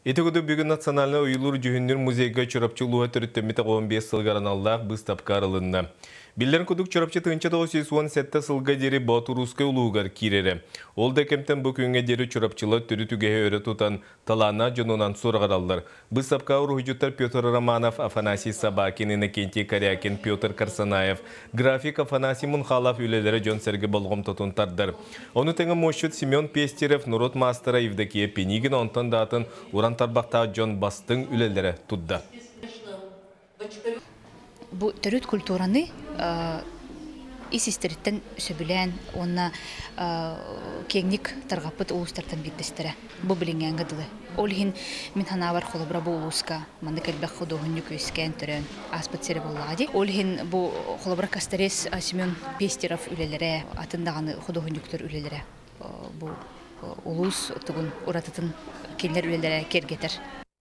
Ити курдук бүгүн Национальнай ойуулуур-дьүһүннүүр музейга Чурапчы улууһа төрүттэммитэ 15 сылыгар аналлаах быыстапка арылынна. Биллэрин курдук, Чурапчы 1917 сылга диэри Боотуруускай улууһугар киирэрэ. Ол да кэмтэн бу күҥҥэ диэри чурапчылар төрүт үгэһи өрө тутан, талааннаах дьонунан сураҕыраллар. Быыстапка уруһуйдьуттар Петр Романов, Афанасий Собакин, Иннокентий Корякин, Петр Карсанаев, график Афанасий Мунхалов үлэлэрэ дьон-сэргэ болҕомтотун тардар. Ону тэҥэ муосчут Семен Пестерев, норуот маастара Евдокия Пинигина, онтон да атын уран тарбахтаах дьон бастыҥ үлэлэрэ турда. Бу төрүт культураны ис истэриттэн сөбүлээн уонна киэҥник тарҕаппыт улуустартан биирдэстэрэ. Бу билиҥҥээҥҥэ дылы. Ол иһин мин санаабар холобура бу улууска маннык элбэх худуоһунньук үөскээн төрөөн ааспыт сирэ буоллаҕа дии. Ол иһин бу холобура Косторез Семен Пестеров үлэлэрэ, атын даҕаны худуоһунньуктар үлэлэрэ бу улуус тугун уратытын кинилэр үлэлэрэ киэргэтэр.